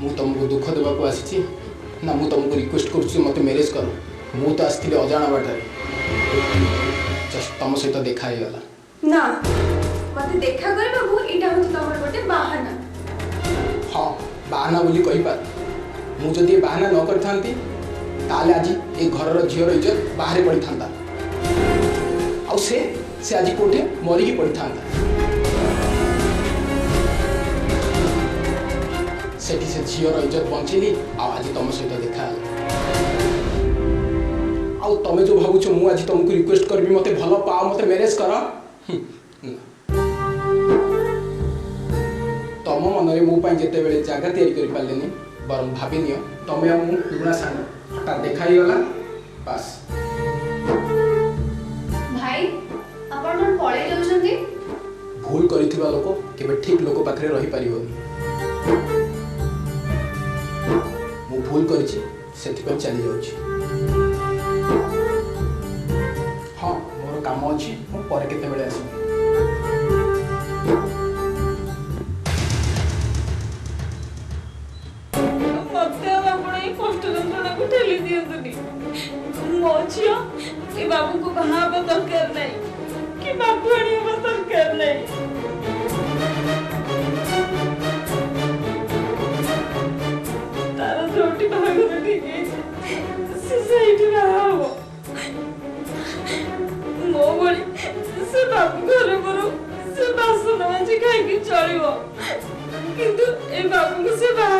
ମୁଁ ତୁମକୁ ଦୁଃଖ ଦେବାକୁ ଆସିଛି ନା ମୁଁ ତୁମକୁ ରିକ୍ୱେଷ୍ଟ କରୁଛି ମୋତେ ମ୍ୟାରେଜ୍ କର। ମୁଁ ତ ଆସିଥିଲି ଅଜାଣା ବାଟରେ, ଜଷ୍ଟ ତମ ସହିତ ଦେଖା ହେଇଗଲା। ନା, ମତେ ଦେଖା କରିବାକୁ ଏଇଟା ହେଉଛି ତମର ଗୋଟେ ବାହାନା। ହଁ, ବାହାନା ବୋଲି କହିପାର। ମୁଁ ଯଦି ଏ ବାହାନା ନ କରିଥାନ୍ତି ତାହେଲେ ଆଜି ଏ ଘରର ଝିଅର ଇଜ୍ଜତ ବାହାରେ ପଡ଼ିଥାନ୍ତା, ଆଉ ସେ ସେ ଆଜି କୋଉଠି ମରିକି ପଡ଼ିଥାନ୍ତା। ସେଠି ସେ ଝିଅର ଇଜ୍ଜତ ବଞ୍ଚେଇଲି, ଆଉ ଆଜି ତମ ସହିତ ଦେଖା ହେଲା। ଆଉ ତମେ ଯୋଉ ଭାବୁଛ ମୁଁ ଆଜି ତମକୁ ରିକ୍ୱେଷ୍ଟ କରିବି ମୋତେ ଭଲ ପାଅ, ମୋତେ ମ୍ୟାରେଜ୍ କର, ତମ ମନରେ ମୋ ପାଇଁ ଯେତେବେଳେ ଜାଗା ତିଆରି କରିପାରିଲେନି, ବରଂ ଭାବିନିଅ ତମେ ଆଉ ମୁଁ ପୁରୁଣା ସାଙ୍ଗ, ହଠାତ୍ ଦେଖା ହେଇଗଲା ବାସ୍। ଭାଇ, ଆପଣ କଣ ପଳେଇ ଯାଉଛନ୍ତି? ଭୁଲ କରିଥିବା ଲୋକ କେବେ ଠିକ ଲୋକ ପାଖରେ ରହିପାରିବନି। ମୁଁ ଭୁଲ କରିଛି, ସେଥିପାଇଁ ଚାଲି ଯାଉଛି। ହଁ, ମୋର କାମ ଅଛି, ମୁଁ ପରେ କେତେବେଳେ ଆସିବି। ମତେ ଆଉ ଆପଣ ଏଇ କଷ୍ଟ ଯନ୍ତ୍ରଣାକୁ ଠେଲି ଦିଅନ୍ତୁନି। ମୋ ଝିଅ ଏ ବାବୁଙ୍କୁ ବାହା ହେବା ଦରକାର ନାହିଁ କି ବାବୁ ଆଣିବା ଦରକାର ନାହିଁ। ତାର ଯୋଉଠି ବାହାଘର ଠିକ ହେଇଛି ସେ ସେଇଠି ବାହା ହବ। ମୋ ଭଳି ସେ ବାବୁ ଘରେ ବରଂ ସେ ବାସନ ମାଜି ଖାଇକି ଚଳିବ, କିନ୍ତୁ ଏ ବାବୁଙ୍କୁ ସେ ବାହା